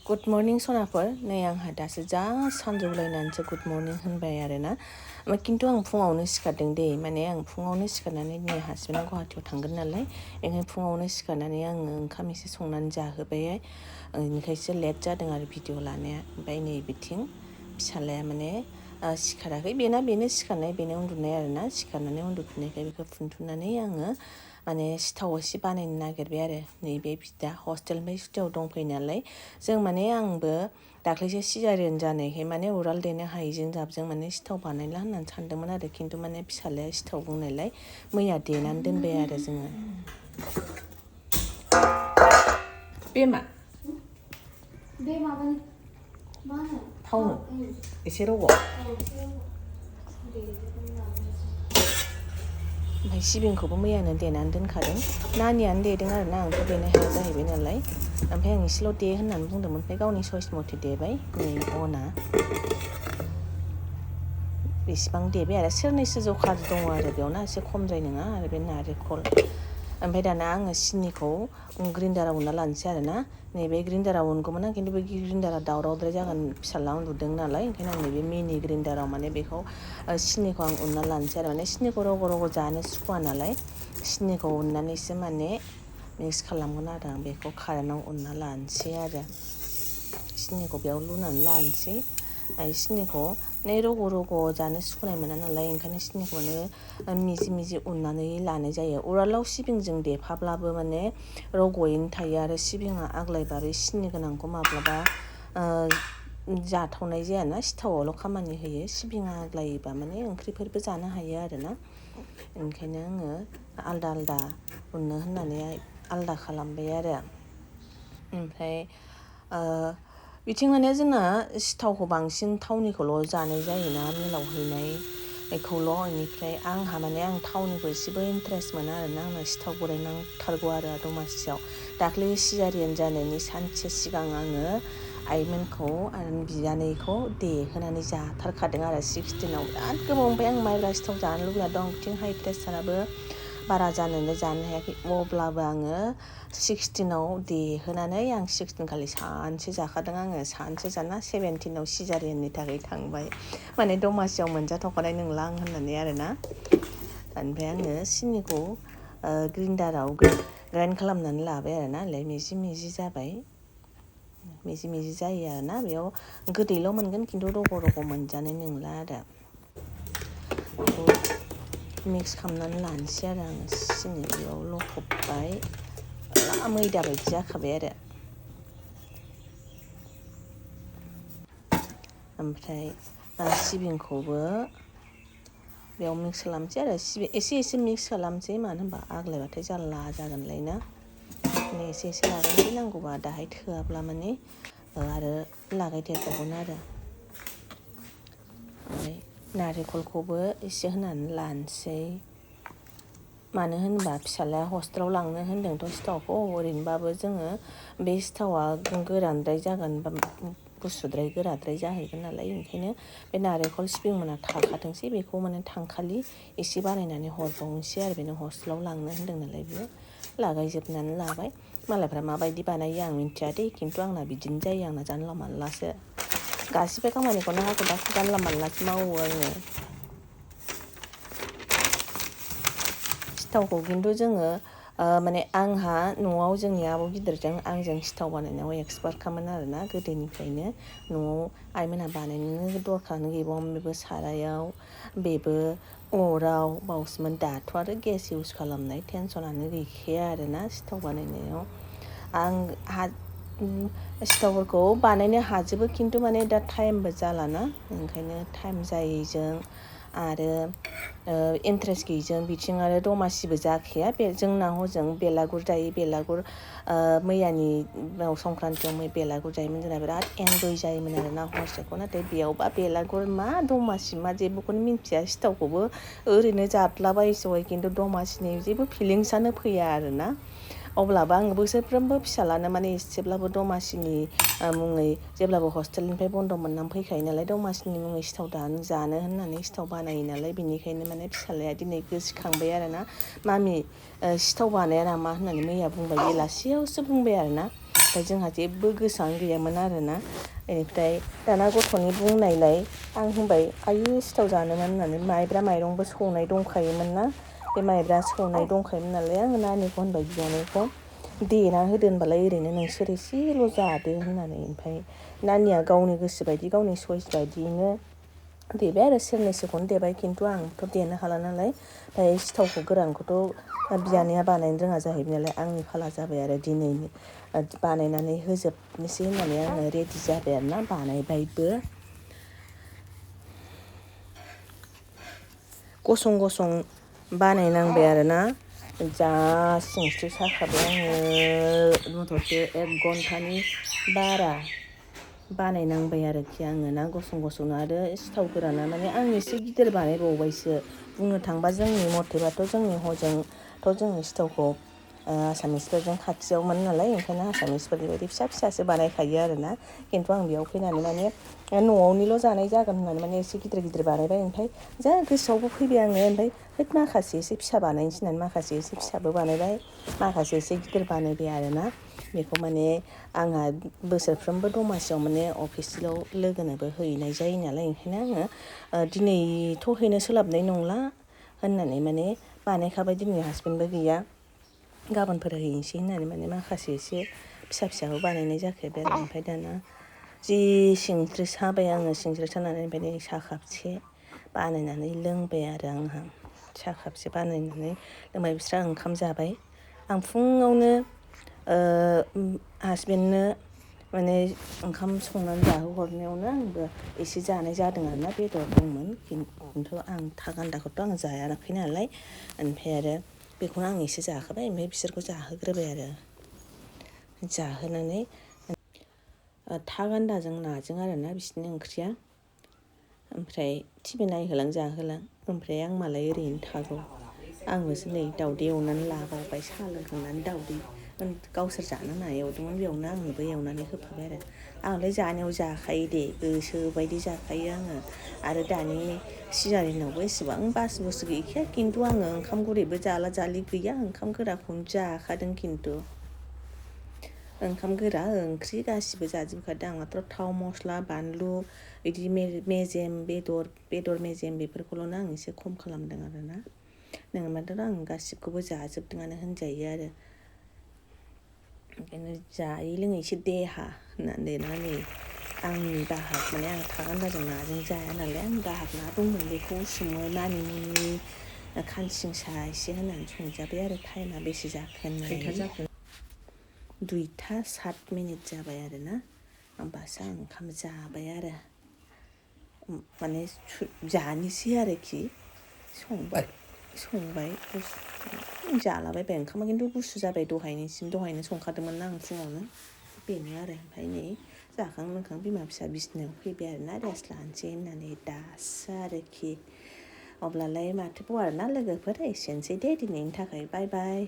good morning सनाफोर नै आंहा दासो जा सानजौलायनानैसो गुड मर्निं होनबाय आरोना खिन्थु आं फुङावनो सिखारदों दे माने आं फुङावनो सिखारनानै दिनै हासबेन्डआ गुवाहाटियाव थांगोन नालाय ओंखायनो फुङावनो सिखारनानै आङो ओंखाम एसे संनानै जाहोबाय ओंखायसो लेट जादों आरो भिडिअ लानाया ओमफ्राय नै बिथिं फिसालाया माने सिखाराखै बेनो सिखारनाय बेनो उन्दुनाय आरोना सिखारनानै उन्दुफिननायखाय बेखौ फुनथुनानै आङो माने सिथाव एसे बानायनो नागिरबाय आरो नैबे बिदा हस्टेलनिफ्राय सुटियाव दंफैयो नालाय जों माने आंबो दाख्लैसो सिजारियेन जानायखाय माने उराल देनो हायैजों जाबजों माने सिथाव बानायला होननानै सानदोंमोन आरो खिन्थु माने फिसालाया सिथाव बुंनायलाय मैया देनानै दोनबाय आरो जोङो बे माबानि मा होनो थावनो एसे रग' ओमफ्राय सिबिंखौबो मैयानो देनानै दोनखादों नानियानो देदों आरोना आंथ' देनो हाया जाहैबाय नालाय ओमफ्राय आं एसेल' दे होननानै बुंदोंमोन ओमफ्राय गावनि सइस मथे देबाय नै अना बेसेबां देबाय आरो सेरनैसो जखा दङ आरो बेयावना एसे खमद्राय नङा आरो बे नारेंखल ओमफ्राय दाना आङो सिनिखौ ग्रिन्डाराव उनना लानोसै आरोना नैबे ग्रिन्डाराव उनगौमोन आं खिन्थु बे ग्रिन्डारा दावरावद्राय जागोन फिसाला उन्दुदों नालाय ओंखायनो आं नैबे मिनि ग्रिन्डाराव माने बेखौ सिनिखौ आं उनना लानोसै आरो माने सिनिखौ रग' रग' जानो सुखुवा नालाय सिनिखौ उननानैसो माने मिक्स खालामगोन आरो आं बेखौ कारेन्टआव उनना लानोसै आरो सिनिखौ बेयाव लुनानै लानोसै सिनिखौ रग' रग' जानो सुखुनाय मोना नालाय ओंखायनो सिनिखौनो मिजि मिजि उननानै लानाय जायो उरालाव सिबिंजों देफाब्लाबो माने रग'यैनो थायो आरो सिबिङा आग्लायबा बे सिनि गोनांखौ माब्लाबा जाथावनाय जायाना सिथावावल' खामानि होयो सिबिङा आग्लायोबा माने ओंख्रिफोरबो जानो हायो आरोना ओंखायनो आङो आलदा आलदा उननो होननानै आलदा खालामबाय आरो ओमफ्राय बिथिं माने जोंना सिथावखौ बांसिन थावनिखौल' जानाय जायोना मिलाव हैनायखौल' बेनिफ्राय आंहा माने आं थावनिखौ एसेबो इन्टारेस्ट मोना आरोना आंनो सिथाव गुरै नांथारगौ आरो दमासियाव दाख्लै सिजारियेन जानायनि सानसे सिगां आङो आइमोनखौ आरो बियानैखौ देहोनानै जाथारखादों आरो 16आव बिराद गोबावनिफ्राय आं माइब्रा सिथाव जानो लुबैना दं बिथिं हाइ प्रेसाराबो बारा जानानै जानो हायाखै अब्लाबो आङो 16आव देहोनानै आं 16 खालि सानसे जाखादों आङो सानसे जाना 17आव सिजारियेननि थाखाय थांबाय माने दमासियाव मोनजाथ'खानाय नंला आं होननानै आरोना ओमफ्राय आङो सिनिखौ ग्रिन्डाराव ग्राइन्ड खालामनानै लाबाय आरोना मिजि मिजि जाबाय मिजि मिजि जायो आरोना बेयाव गोदैल' मोनगोन खिन्थु रग' रग' मोनजानाय नंला आरो बेखौ मिक्स खालामनानै लानोसै आरो आङो सिनि बेयाव लखबबाय मैदा बायदि जाखाबाय आरो ओमफ्राय सिबिंखौबो बेयाव मिक्स खालामसै आरो एसे एसे मिक्स खालामसै मानो होनबा आग्लायबाथाय जारला जागोनलाय ना माने एसे एसे लागायनोसै नांगौबा दाहाय थोआब्ला माने आरो लागायदेरबावगोन आरो ओमफ्राय नारेंखलखौबो एसे होनानै लानोसै मानो होनबा फिसालाया हस्टेलाव लांनो होन्दोंथ' सिथावखौ ओरैनोबाबो जोङो बे सिथावा गोरानद्राय जागोन बा गुसुद्राय गोराद्राय जाहैगोन नालाय ओंखायनो बे नारेंखल सिबिंमोना थाखाथोंसै बेखौ माने थांखालि एसे बानायनानै हरबावनोसै आरो बेनो हस्टेलाव लांनो होन्दों नालाय बियो लागायजोबनानै लाबाय मालायफ्रा माबायदि बानायो आं मिन्थिया दे खिन्थु आंना बिदिनो जायो आंना जानला मानलासो गासिबो खामानिखौनो हाखु दाखु जानला मानलासो मावो आङो सिथावखौ खिन्थु जोङो माने आंहा न'आव जोंनि आब' गिदिरजों आंजों सिथाव बानायनायाव एक्सपार्टखामोन आरोना गोदोनिफ्रायनो न'आव आइमोनहा बानायनो दरखारानो गैबावामोन बेबो सारायाव बेबो अराव बावसोमोन दाथ' आरो गेस इउस खालामनाय टेनसनानो गैखाया आरोना सिथाव बानायनायाव आं सिथावफोरखौ बानायनो हाजोबो खिन्थु माने दा टाइमबो जालाना ओंखायनो टाइम जायैजों आरो इन्टारेस्ट गैयैजों बिथिं आरो दमासिबो जाखाया बे जोंना हजों बेलागुर जायो बेलागुर मैयानि संक्रान्तियाव बेलागुर जायोमोन जोंना बिराद एन्जय जायोमोन आरोना हरसेखौ नाथाय बेयावबा बेलागुर मा दमासि मा जेबोखौनो मिन्थिया सिथावखौबो ओरैनो जाद्लाबायसै खिन्थु दमासिनि जेबो फिलिंसानो फैया आरोना अब्लाबो आङो बोसोरफ्रोमबो फिसालानो माने एसेब्लाबो दमासिनि मुङै जेब्लाबो हस्टेलनिफ्राय बन्द' मोननानै फैखायो नालाय दमासिनि मुङै सिथाव जानो होननानै सिथाव बानायो नालाय बेनिखायनो माने फिसालाया दिनै गोसोखांबाय आरोना मामि सिथाव बानाया नामा होननानै मैया बुंबाय बेलासियावसो बुंबाय आरोना ओमफ्राय जोंहा जेबो गोसोआनो गैयामोन आरोना बेनिफ्राय दाना गथ'नि बुंनायलाय आं होनबाय आयु सिथाव जानोमोन होननानै माइब्रा माइरंबो सौनाय दंखायोमोन ना बे माइब्रा सौनाय दंखायोमोन नालाय आङो नानिखौ होनबाय बियानैखौ देना होदो होनबालाय ओरैनो नोंसोर एसेल' जादो होननानै ओमफ्राय नानिया गावनि गोसो बायदि गावनि सइस बायदियैनो देबाय आरो सेरनैसोखौनो देबाय खिन्थु आंथ' देनो हाला नालाय ओमफ्राय सिथावखौ गोरानखौथ' बियानैया बानायनो रोङा जाहैबाय नालाय आंनि फाला जाबाय आरो दिनैनि बानायनानै होजोबनोसै होननानै आङो रेडि जाबाय आरोना बानायबायबो गसं बानायनांबाय आरोना जा सिंस्रि साखाबाय आङो मथ'से 1 घन्टानि बारा बानायनांबाय आरोखि आङो ना गसं आरो सिथाव गोराना माने आं एसे गिदिर बानायबावबायसो बुंनो थांबा जोंनि मथेबाथ' जोंनि हजोंथ' जोङो सिथावखौ आसामिसफोरजों खाथियावमोन नालाय ओंखायनो आसामिसफोरनि बायदि फिसा बानायखायो आरोना खिन्थु आं बेयाव फैनानै माने न'आवनिल' जानाय जागोन होननानै माने एसे गिदिर बानायबाय ओमफ्राय जा गोसोआवबो फैबाय आङो ओमफ्राय माखासे एसे फिसा बानायनोसै होननानै माखासे एसे फिसाबो बानायबाय माखासे एसे गिदिर बानायबाय आरोना बेखौ माने आंहा बोसोरफ्रोमबो दमासियाव माने अफिसाव लोगोनोबो हैनाय जायो नालाय ओंखायनो आङो दिनैथ' हैनो सोलाबनाय नंला होननानै माने बानायखाबाय दिनै हासबेन्डबो गैया गाबोनफोर हैनोसै होननानै माने माखासे एसे फिसाबो बानायनाय जाखाबाय आरो ओमफ्राय दाना जि सिंस्रि साबाय आङो सिंस्रि सानानै ओमफ्राय नै साहा कापसे बानायनानै लोंबाय आरो आंहा साहा कापसे बानायनानै लोंबाय बिस्रा ओंखाम जाबाय आं फुङावनो हासबेन्डनो माने ओंखाम संनानै जाहोहरनायावनो आंबो एसे जानाय जादों आरोना बेदर दंमोन खिन्थु आं था गान्दाखौथ' आं जायाखै नालाय ओमफ्राय आरो बेखौनो आं एसे जाखाबाय ओमफ्राय बिसोरखौ जाहोग्रोबाय आरो जाहोनानै था गान्दाजों नाजों आरोना बिसोरनि ओंख्रिया ओमफ्राय टिभि नायहोलां जाहोलां ओमफ्राय आं मालाय ओरैनो थागौ आंबोसो नै दाउदै एवनानै लाबावबाय साहा लोंखांनानै दाउदै गावसोर जानो होनना एवदोंमोन बेयावनो आंनोबो एवनानै होफाबाय आरो आंलाय जानायाव जाखायो दे गोसो बायदि जाखायो आङो आरो दानि सिजारिनावबो एसेबां बुस्थु गैखाया खिन्थु आङो ओंखाम गुरैबो जाला जालि गैया ओंखाम गोराखौनो जाखादों खिन्थु ओंखाम गोरा ओंख्रि गासिबो जाजोबखादों आं माथ्र' थाव मस्ला बानलु बिदि मेजेम बेदर मेजेम बेफोरखौल'नो आं एसे खम खालामदों आरोना नङाबाथ' आं गासिबखौबो जाजोबदोंआनो होनजायो आरो ओंखायनो जायै लोङै एसे देहा होननानै नै आंनि बाहाग माने आं था गान्दाजों नाजों जाया नालाय आंनि बाहाग ना दंमोन बेखौ उसुमै मानि मुनि खानसिंसा एसे होनानै संजाबाय आरो टाइमा बेसे जाखो होननानै 2:07 जाबाय आरोना होमबासो आं ओंखाम जाबाय आरो माने जानोसै आरोखि संबाय जालाबायबाय ओंखामा खिन्थु गुसु जाबाय दहायनो संखादोंमोन आं फुङावनो बेनो आरो ओमफ्राय नै जाखां लोंखां बिमा फिसा बिसिनायाव फैबाय आरोना रेस्ट लानोसै होननानै दासो आरोखि अब्लालाय माथोबाव आरोना लोगोफोर एसेनोसै दे दिनैनि थाखाय बाय बाय